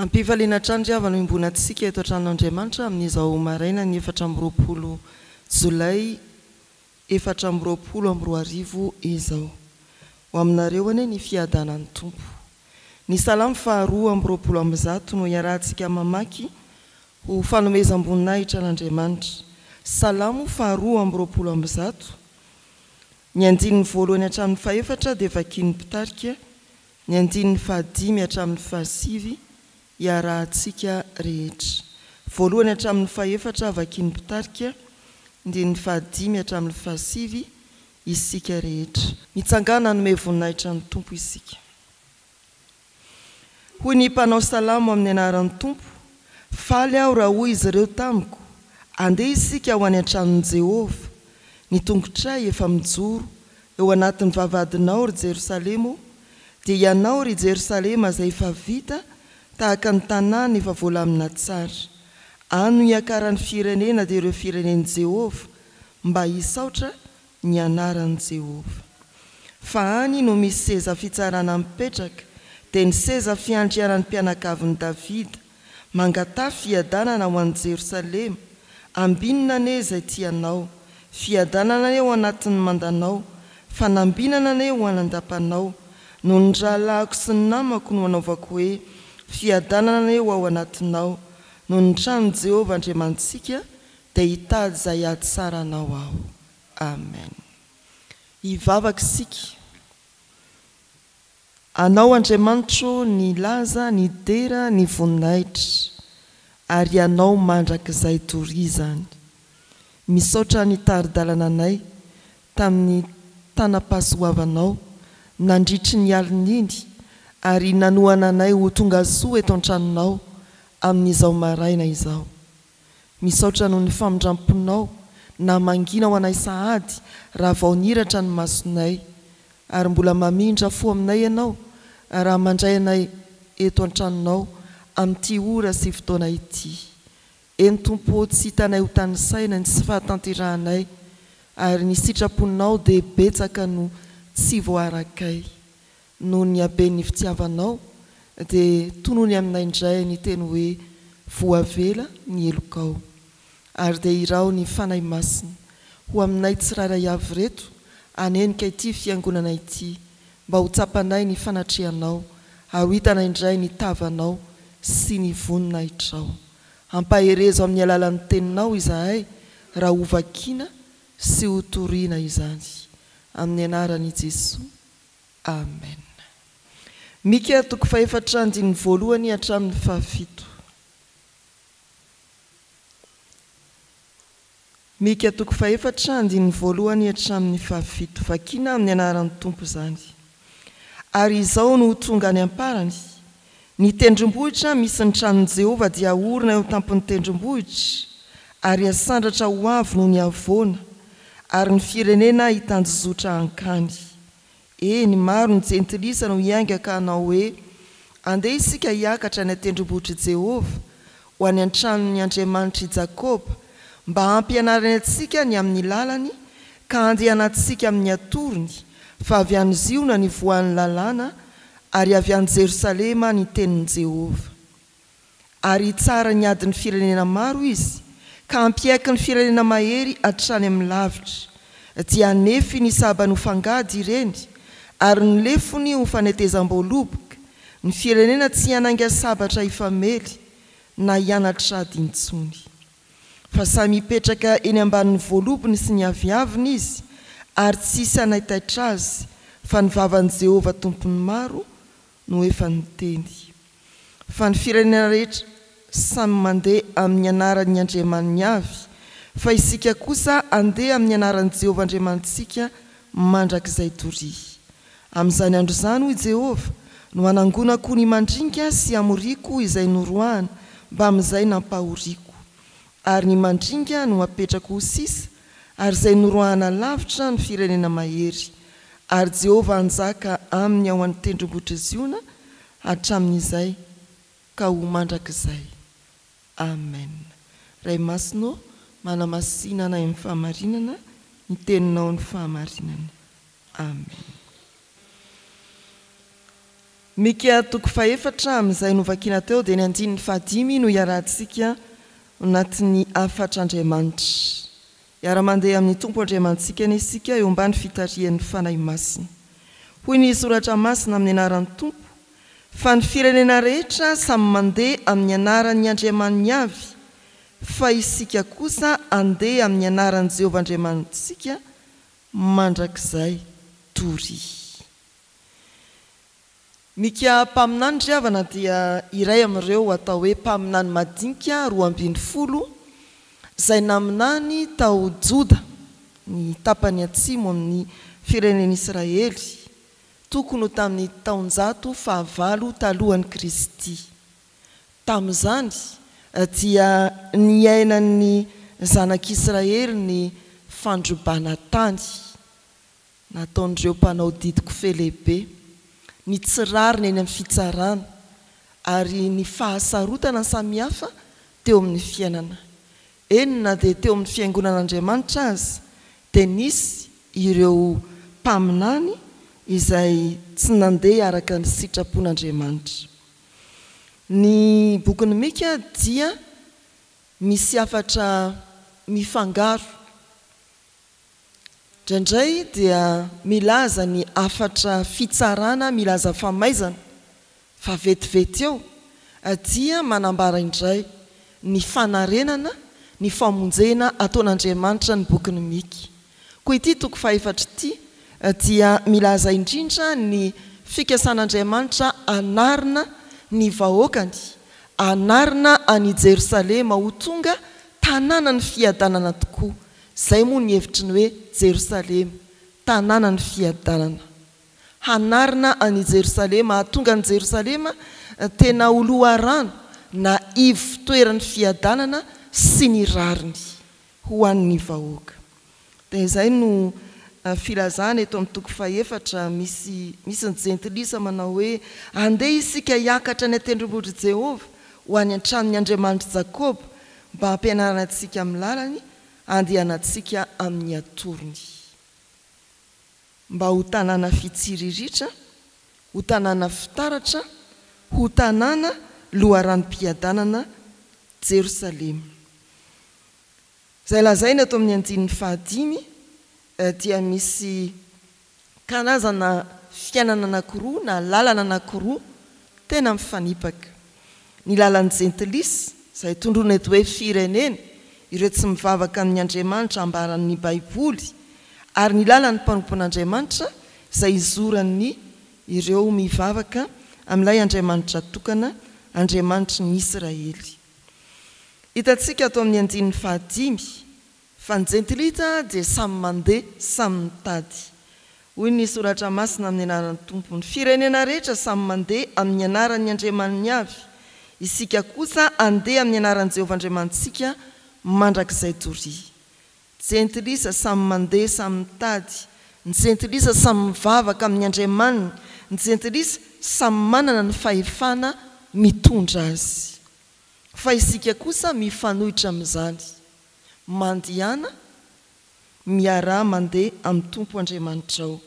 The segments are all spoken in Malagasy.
Am-pifaliana hatrany ry havana iombonantsika eto an-tranon'Andriamanitra amin'izao marainan'ny 24 jolay 2024 izao. Ho aminareo anie ny fiadanan'ny Tompo. Ny Salamo faha 122 no iarahantsika mamaky ho fanomezam-boninahitra an'Andriamanitra. Salamo faha 122, ny andininy voalohany hatramin'ny fahefatra dia vakian'ny mpitarika Ny andininy fahadimy hatramin'ny fahasivy iarahantsika rehetra. Voalohany hatramin'ny fahefatra vakian'ny mpitarika, andininy fahadimy hatramin'ny fahasivy isika rehetra. Mitsangàna hanome voninahitra ny Tompo isika. Hoy ny mpanao salamo amin'ny anaran'ny Tompo, Faly aho raha hoy izy ireo tamiko, Andeha isika ho any an-tranon'i Jehovah. Ny tongotray efa mijoro Eo anatin'ny vavahadinao, ry Jerosalema ô, dia ianao, ry Jerosalema, izay efa vita tahaka ny tanàna efa voalamina tsara. Any no hiakaran'ny firenena, dia ireo firenen'i Jehovah, mba hisaotra ny anaran'i Jehovah. Fa any no misy seza fitsarana mipetraka, dia ny seza fiandrianan'ny mpianakavin'i Davida. Mangataha fiadanana ho an'i Jerosalema, ambinina anie izay tia anao, fiadanana anie ao anatin'ny mandanao, fanambinana anie ho any an-dapanao. Noho ny rahalahiko sy ny namako no anaovako hoe, Fiadanana anie ho ao anatinao. Noho ny tranon'i Jehovah Andriamanitsika, dia hitady izay hahatsara anao aho. Amen. Hivavaka isika. Anao Andriamanitro ny laza, ny dera, ny voninahitra, ary Ianao mandrakizay doria izany. Misaotra nitari-dalana anay tamin'ny tanam-pahasoavanao nandritry ny alin'iny ary nanohana anay ho tongasoa eto an-tranonao amin'izao maraina izao. Misaotra noho ny famindram-ponao namangiana ho anay sahady raha vao niratra ny masonay ary mbola mamindra fo aminay Ianao raha mandray anay eto an-tranonao amin'ity ora sy fotoana ity. Eny Tompo ô tsy hitanay ho tanisaina ny tsy fahatanterahanay ary ny sitraponao dia betsaka no tsy voarakay. Noho ny haben'ny fitiavanao dia tonony aminay indray ny teny hoe voavela ny helokao. Ary dia iraho ny Fanahy Masina ho aminay tsirairay avy ireto hanenika ity fiangonana ity mba ho tsapanay ny fanatrehanao ary ho hitanay indray ny tavanao sy ny voninahitrao. Ampaherezo amin'ny alalan'ny teninao izahay raha hovakiana sy hotoriana izany. Amin'ny anaran'i Jesoa. Amen. Mika toko fahefatra andininy voalohany hatramin'ny fahafito. Mika toko fahefatra andininy voalohany hatramin'ny fahafito. Vakina amin'ny anaran'ny Tompo izany. Ary izao no ho tonga any am-parany, Ny tendrombohitra misy ny tranon'i Jehovah dia haorina eo an-tampon'ny tendrombohitra, ary hasandratra ho avo noho ny havoana, ary ny firenena hitanjozotra hankany. Eny, maro ny jentilisa no hiainga ka hanao hoe, Andeha isika hiakatra any an-tendrombohitr'i Jehovah, ho any an-tranon'ny Andriamanitr'i Jakoba, mba hampianarany antsika ny amin'ny lalany, ka handehanantsika amin'ny atorony, fa avy any Ziona ny voan'ny lalàna, ary avy any Jerosalema ny tenin'i Jehovah. Ary hitsara ny adin'ny firenena maro izy, ka hampiaiky ny firenena mahery hatrany amin'ny lavitra. Dia hanefy ny sabany ho fangady ireny, ary ny lefony ho fanetezam-boaloboka, ny firenena tsy hanainga sabatra hifamely, na hianatra ady intsony. Fa samy hipetraka eny ambanin'ny voalobony sy ny aviaviny izy, ary tsy hisy hanaitaitra azy, fa ny vavan'i Jehovah Tompon'ny maro no efa niteny. Fa ny firenena rehetra samy mandeha amin'ny anaran'ny andriamaniny avy, fa isika kosa handeha amin'ny anaran'i Jehovah Andriamanitsika mandrakizay doria. Amin'izany andro izany, hoy Jehovah, no hanangonako ny mandringa sy hamoriako izay noroahana mbamin'izay nampahoriako. Ary ny mandringa no hapetrako ho sisa, ary izay noroahana lavitra ny firenena mahery. Ary Jehovah hanjaka aminy ao an-tendrombohitr'i Ziona hatramin'izay ka ho mandrakizay. Amen. Ray Masina ô, manamasina anay amin'ny fahamarinana, ny Teninao ny fahamarinana. Amen. Mika toko fahefatra amin'izay novakiana teo dia ny andininy fahadimy no iarahantsika anatin'ny hafatr'Andriamanitra. Hiara-mandeha amin'ny Tompo Andriamanitsika anie isika eo ambany fitarihan'ny Fanahy Masina. Hoy ny Soratra Masina amin'ny anaran'ny Tompo, Fa ny firenena rehetra samy mandeha amin'ny anaran'ny andriamaniny avy, fa isika kosa handeha amin'ny anaran'i Jehovah Andriamanitsika mandrakizay doria. Mika mpaminany ry havana dia iray amin'ireo atao hoe mpaminany madinika 12 izay naminany tao Joda, ny tapany atsimo amin'ny firenen'Israely, tokony ho tamin'ny taonjato fahavalo talohan'i Kristy. Tamin'izany dia niainan'ny zanak'Israely ny fandrobana tany. nataon'ireo mpanao didy kofehy lehibe, ny tsy rariny eny amin'ny fitsarana, ary ny fahasarotana samihafa teo amin'ny fiainana. Eny na dia teo amin'ny Fiangonan'Andriamanitra aza dia nisy ireo mpaminany izay tsy nandeha araka ny sitrapon'Andriamanitra. Ny bokin'i Mika dia misy hafatra mifangaro. Indraindray dia milaza ny hafatra fitsarana milaza famaizana fa vetivety eo dia manambara indray ny fanarenana ny famonjena ataon'Andriamanitra ny bokin'i Mika. Koa ity toko fahefatra ity dia milaza indrindra ny fikasan'Andriamanitra hanarina ny vahoakany, hanarina an'i Jerosalema ho tonga tanànan'ny fiadanana tokoa. Izay moa ny hevitry ny hoe Jerosalema, tanànan'ny fiadanana. Hanarina an'i Jerosalema, hahatonga an'i Jerosalema tena ho loharano na ivo-toeran'ny fiadanana sy ny rariny ho an'ny vahoaka. Dia izay no filazana eto amin'ny toko fahefatra, misy misy ny jentilisa manao hoe, Andeha isika hiakatra any an-tendrombohitr'i Jehovah, ho any an-tranon'ny Andriamanitr'i Jakoba, mba hampianarana antsika amin'ny lalany, handehanantsika amin'ny atorony. Mba ho tanàna fitsiriritra, ho tanàna fitaratra, ho tanàna loharanom-piadanana Jerosalema. Izay lazaina eto amin'ny andininy fahadimy dia misy karazana fiainana anankiroa na lalana anankiroa tena mifanipaka. Ny lalan'ny jentilisa, izay tondroina eto hoe firenena, ireo tsy mivavaka amin'ny Andriamanitra ambaran'ny Baiboly, ary ny lalan'ny mpanompon'Andriamanitra, izay izoran'ny ireo mivavaka amin'ilay Andriamanitra tokana, Andriamanitry ny Israely. Hitantsika ato amin'ny andininy fahadimy Fa ny jentilita dia samy mandeha, samy mitady. Hoy ny Soratra Masina amin'ny anaran'ny Tompo, Ny firenena rehetra samy mandeha amin'ny anaran'ny andriamaniny avy, isika kosa handeha amin'ny anaran'i Jehovah Andriamanitsika mandrakizay doria. Jentilisa samy mandeha, samy mitady, ny jentilisa samy mivavaka amin'ny andriamaniny, ny jentilisa samy manana ny fahefana mitondra azy. Fa isika kosa mifanohitra amin'izany. Mandehana, miaraha mandeha amin'ny Tompo Andriamanitrao.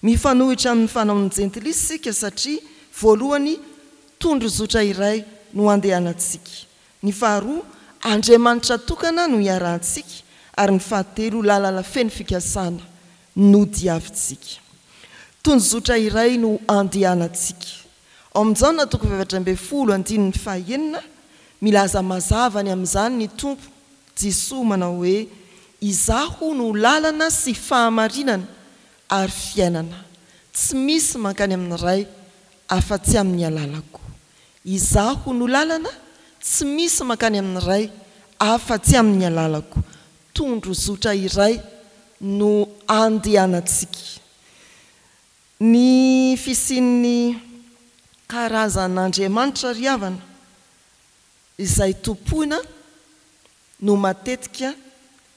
Mifanohitra amin'ny fanaon'ny jentilisa isika satria voalohany tondrozotra iray no andehanantsika. Ny faharoa, Andriamanitra tokana no iarahantsika ary ny fahatelo lalana feno fikasana no diavintsika. Tondrozotra iray no andehanantsika. Ao amin'ny Jaona toko faha-14 andininy faha-enina, milaza mazava ny amin'izany ny Tompo Jesoa manao hoe, Izaho no lalana sy fahamarinana ary fiainana. Tsy misy mankany amin'ny Ray afa-tsy amin'ny alalako. Izaho no lalana, tsy misy mankany amin'ny Ray afa-tsy amin'ny alalako. Tondrozotra iray no andehanantsika. Ny fisian'ny karazan'Andriamanitra ry havana izay tompoina no matetika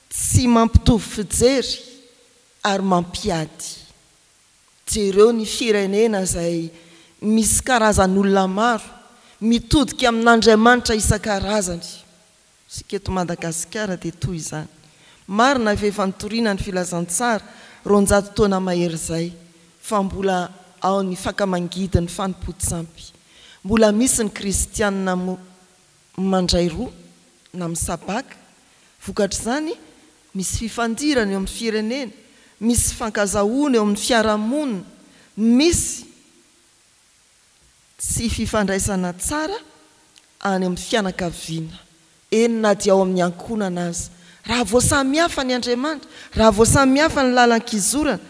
tsy mampitovy fijery ary mampiady. Jereo ny firenena izay misy karazan'olona maro mitodika amin'Andriamanitra isan-karazany. Isika eto Madagasikara dia toy izany. Marina fa efa nitoriana ny filazantsara 200 taona mahery izay, fa mbola. ao ny faka-mangidy ny fanompoan-tsampy. Mbola misy ny kristianina mandray roa na misabaka. Vokatr'izany, misy fifandirana eo amin'ny firenena, misy fankazahoana eo amin'ny fiarahamonina, misy tsy fifandraisana tsara any amin'ny fianakaviana, eny na dia ao amin'ny ankohonana aza. Raha vao samy hafa ny Andriamanitra, raha vao samy hafa ny lalan-kizorana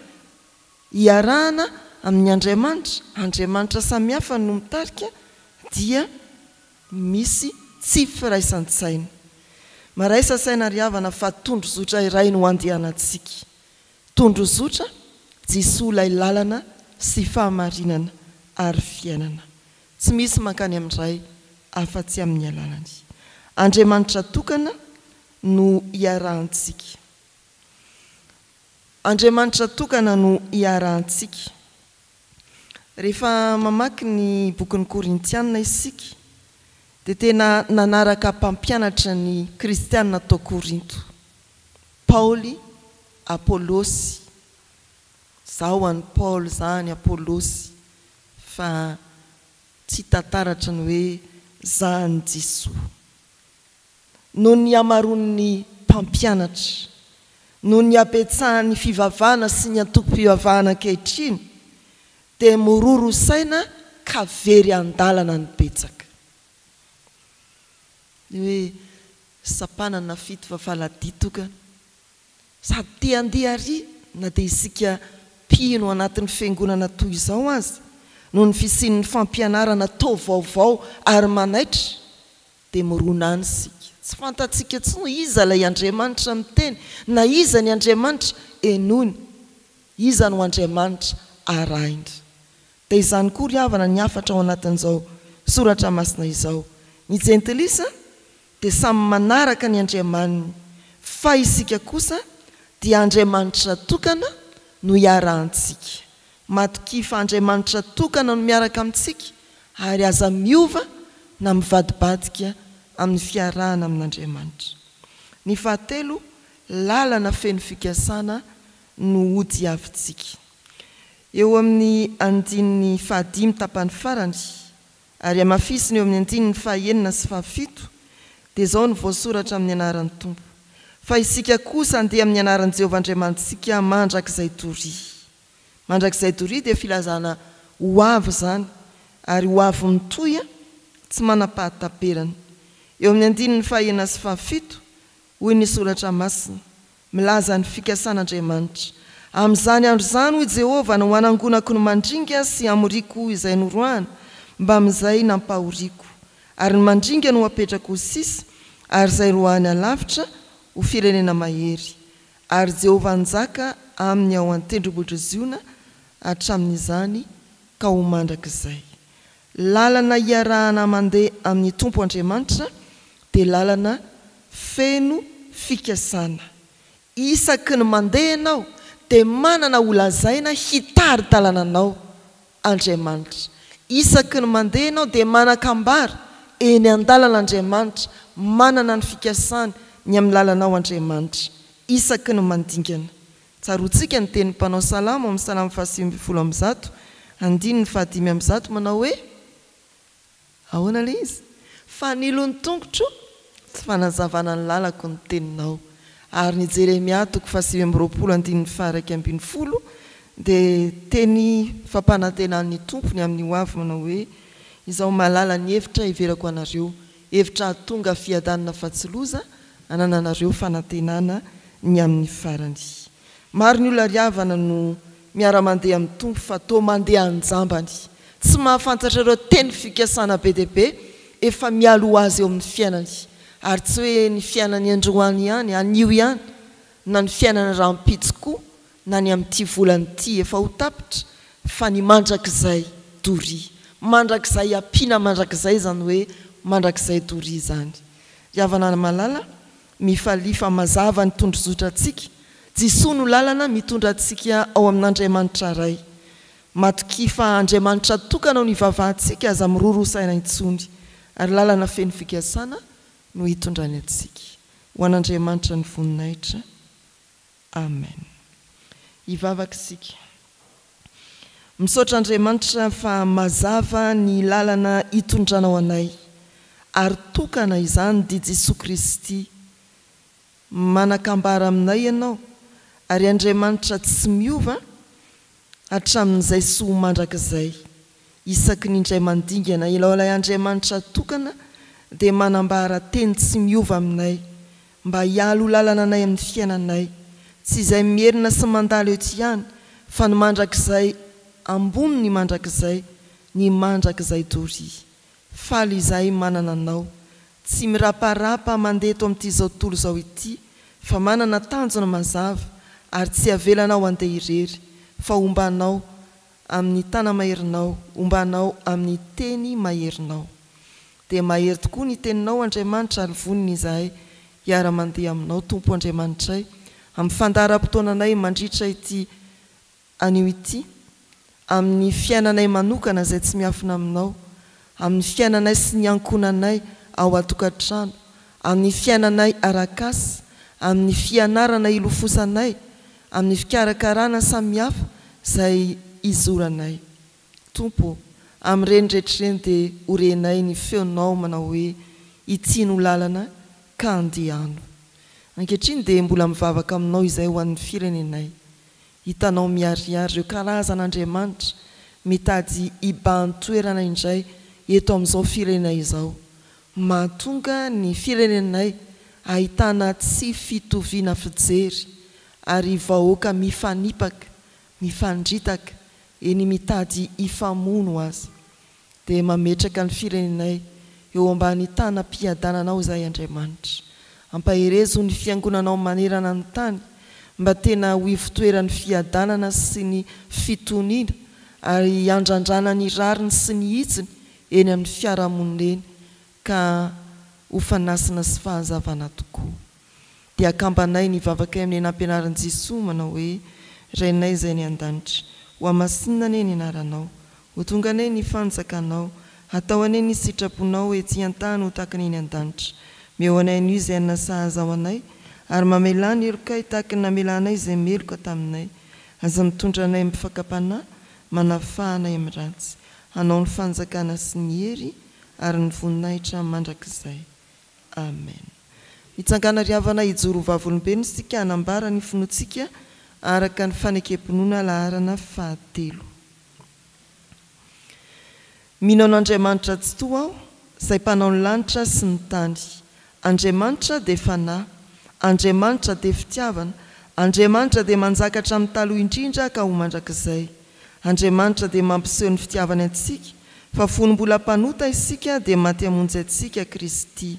iarahana amin'ny Andriamanitra, Andriamanitra samy hafa no mitarika, dia misy tsy firaisan-tsaina. Maraisa saina ry havana fa tondrozotra iray no andehanantsika. Tondrozotra, Jesoa ilay lalana sy fahamarinana ary fiainana. Tsy misy mankany amin'ny Ray afa-tsy amin'ny alalany. Andriamanitra tokana no iarahantsika. Andriamanitra tokana no iarahantsika. Rehefa mamaky ny bokin'ny Korintiana isika dia tena nanaraka mpampianatra ny kristiana tao Korinto. Paoly, Apolosy, Izaho an'i Paoly, izaho an'i Apolosy, fa tsy hita taratra ny hoe za an'i Jesoa. Noho ny hamaroan'ny mpampianatra, noho ny habetsahan'ny fivavahana sy ny antokom-pivavahana ankehitriny, dia miroro saina ka very an-dalana ny betsaka. Ny hoe sampanana fito fa faladia tokana. Sady te handeha àry na dia isika mpino anatin'ny fiangonana toy izao aza, noho ny fisian'ny fampianarana toa vaovao ary manaitra, dia mirona any isika. Tsy fantatsika intsony iza ilay Andriamanitra miteny, na iza ny Andriamanitra henoina, iza no Andriamanitra arahina. Dia izany koa ry havana ny hafatra ao anatin'izao soratra masina izao. Ny jentilisa dia samy manaraka ny Andriamaniny, fa isika kosa dia Andriamanitra tokana no iarahantsika. Matokia fa Andriamanitra tokana no miaraka amintsika ary aza miova na mivadibadika amin'ny fiarahana amin'Andriamanitra. Ny fahatelo, lalana feno fikasana no hodiavintsika. Eo amin'ny andininy fahadimy tapany farany, Ary hamafisina eo amin'ny andininy fahaenina sy fahafito, dia izao no voasoratra amin'ny anaran'ny Tompo, Fa isika kosa handeha amin'ny anaran'i Jehovah Andriamanitsika mandrakizay doria. Mandrakizay doria dia filazana ho avy izany, ary ho avy mitohy tsy manam-pahataperana. Eo amin'ny andininy fahaenina sy fahafito, hoy ny Soratra Masina, Milaza ny fikasan'Andriamanitra. Amin'izany andro izany, hoy Jehovah, no hanangonako ny mandringa sy hamoriako izay noroahana, mbamin'izay nampahoriako. Ary ny mandringa no hapetrako ho sisa, ary izay roahiny alavitra ho firenena mahery. Ary Jehovah hanjaka aminy ao an-tendrombohitr'i Ziona hatramin'izany ka ho mandrakizay. Lalana iarahana mandeha amin'ny Tompo Andriamanitra dia lalana feno fikasana. Isaky ny mandeha ianao dia manana ho lazaina hitari-dalana anao Andriamanitra. Isaky ny mandeha ianao dia manan-kambara eny an-dalana Andriamanitra, manana ny fikasany ny amin'ny lalanao Andriamanitra. Isaky ny mandingana. Tsaroantsika ny tenin'ny mpanao salamo ao amin'ny Salamo faha-119, andininy faha-105 manao hoe, Ahoana ilay izy? Fanilo ny tongotro sy fanazavana ny lalako ny teninao. Ary ny Jeremia toko faha-29 andininy faha-11 dia teny fampanantenan'ny Tompo ny amin'ny ho avy manao hoe, Izaho mahalala ny hevitra heverako anareo, hevitra hahatonga fiadanana fa tsy loza, hanananareo fanantenana ny amin'ny farany. Maro ny olona ry havana no miara-mandeha amin'ny Tompo fa toa mandeha an-jambany, tsy mahafantatra ireo teny fikasana be dia be efa mialoha azy eo amin'ny fiainany, ary tsy hoe ny fiainany androany ihany, anio ihany, na ny fiainana rahampitso koa, na ny amin'ity volana ity efa ho tapitra, fa ny mandrakizay doria. Mandrakizay ampiana mandrakizay izany hoe mandrakizay doria izany. Ry havana malala, mifalia fa mazava ny tondrozotrantsika, Jesoa no lalana mitondra antsika ao amin'Andriamanitra Ray. Matokia fa Andriamanitra tokana no ivavahantsika, aza miroroa saina intsony, ary lalana feno fikasana no hitondrany antsika. Ho an'Andriamanitra ny voninahitra. Amen. Hivavaka isika. Misaotra Andriamanitra fa mazava ny lalana hitondranao anay ary tokana izany dia Jesoa Kristy. Manakambara aminay Ianao ary Andriamanitra tsy miova hatramin'izay sy ho mandrakizay. Isaky ny indray mandingana ilao ilay Andriamanitra tokana dia manambara teny tsy miova aminay mba hialo lalana anay amin'ny fiainanay. Tsy izay mierina sy mandalo eto ihany fa ny mandrakizay ambony ny mandrakizay, ny mandrakizay doria. Faly izahay manana anao. Tsy miraparapa mandeha eto amin'ity izao tontolo izao ity fa manana tanjona mazava ary tsy avelanao handeha irery fa homba anao amin'ny tana-maherinao, homba anao amin'ny teny maherinao. Dia mahery tokoa ny teninao Andriamanitra ary vonona izahay hiara-mandeha aminao Tompo Andriamanitray amin'ny fandaharam-potoananay mandritra ity anio ity, amin'ny fiainanay manokana izay tsy miafina aminao, amin'ny fiainanay sy ny ankohonanay ao an-tokantrano, amin'ny fiainanay arak'asa, amin'ny fianarana ilofosanay, amin'ny fikarakarana samihafa izay izoranay. Tompo ô, amin'ireny rehetra ireny dia ho renay ny feonao manao hoe, Ity no lalana ka andehano. Ankehitriny dia mbola mivavaka aminao izahay ho an'ny firenenay. Hitanao miharihary ireo karazan'Andriamanitra mitady hibahan-toerana indray eto amin'izao firenena izao. Mahatonga ny firenenay ahitana tsy fitoviana fijery ary vahoaka mifanipaka, mifandritaka, eny mitady hifamono aza. Dia mametraka ny firenenay eo ambany tanam-piadananao izahay Andriamanitra. Ampaherezo ny fiangonanao manerana ny tany mba tena ho ivotoeran'ny fiadanana sy ny fitoniana ary hiandrandrana ny rariny sy ny hitsiny eny amin'ny fiarahamonina eny ka ho fanasina sy fahazavana tokoa. Dia akambanay ny vavakay amin'ny nampianarin'i Jesoa manao hoe, Rainay izay any an-danitra, hohamasinina anie ny anaranao, ho tonga anie ny fanjakanao, hatao anie ny sitraponao ety an-tany ho tahaka ny eny an-danitra. Meo anay anio izay hanina sahaza ho anay, ary mamelà ny helokay tahaka ny namelanay izay meloka taminay. Aza mitondra anay amin'ny fakam-panahy, manafaha anay amin'ny ratsy. Hanao ny fanjakana sy ny hery ary ny voninahitra mandrakizay. Amen. Mitsangàna ry havana hijoro ho vavolombelona isika hanambara ny finoantsika araka ny fanekem-pinoana laharana fahatelo. Mino an'Andriamanitra Tsitoha aho, izay mpanao ny lanitra sy ny tany. Andriamanitra dia Fanahy. Andriamanitra dia fitiavana. Andriamanitra dia manjaka hatramin'ny taloha indrindra ka ho mandrakizay. Andriamanitra dia mampiseho ny fitiavany antsika, fa fony mbola mpanota isika dia maty hamonjy antsika Kristy.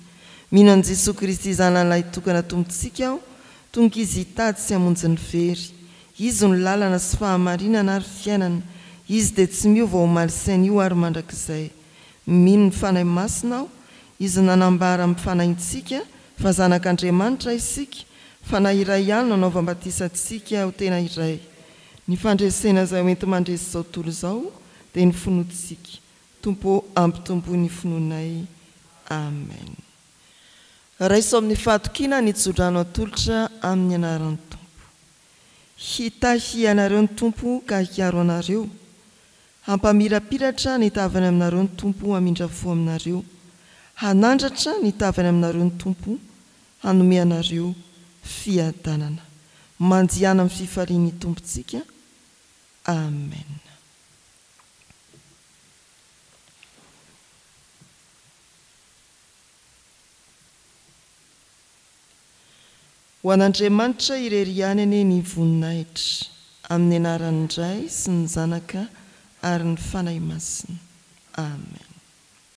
Mino an'i Jesoa Kristy Zanany Lahitokana Tompontsika aho, tonga Izy hitady sy hamonjy ny very. Izy no lalana sy fahamarinana ary fiainana. Izy dia tsy miova omaly sy anio ary mandrakizay. Mino ny Fanahy Masina aho, Izy nanambara amin'ny fanahintsika fa zanak'Andriamanitra isika, Fanahy iray ihany no anaovam-batisa antsika ho tena iray. Ny fandresena izay ho enti-mandresy izao tontolo izao dia ny finoantsika. Tompo ô ampitomboy ny finoanay. Amen. Raiso amin'ny fahatokiana ny tsodrano atolotra amin'ny anaran'ny Tompo. Hitahy anareo ny Tompo ka hiaro anareo. Hampamirapiratra ny tavany aminareo ny Tompo hamindra fo aminareo. Hanandratra ny tavany aminareo ny Tompo hanome anareo fiadanana. Mandiana amin'ny fifalian'ny Tompontsika. Amen. Ho an'Andriamanitra irery ihany anie ny voninahitra, amin'ny anaran'ny Ray sy ny Zanaka ary ny Fanahy Masina. Amen.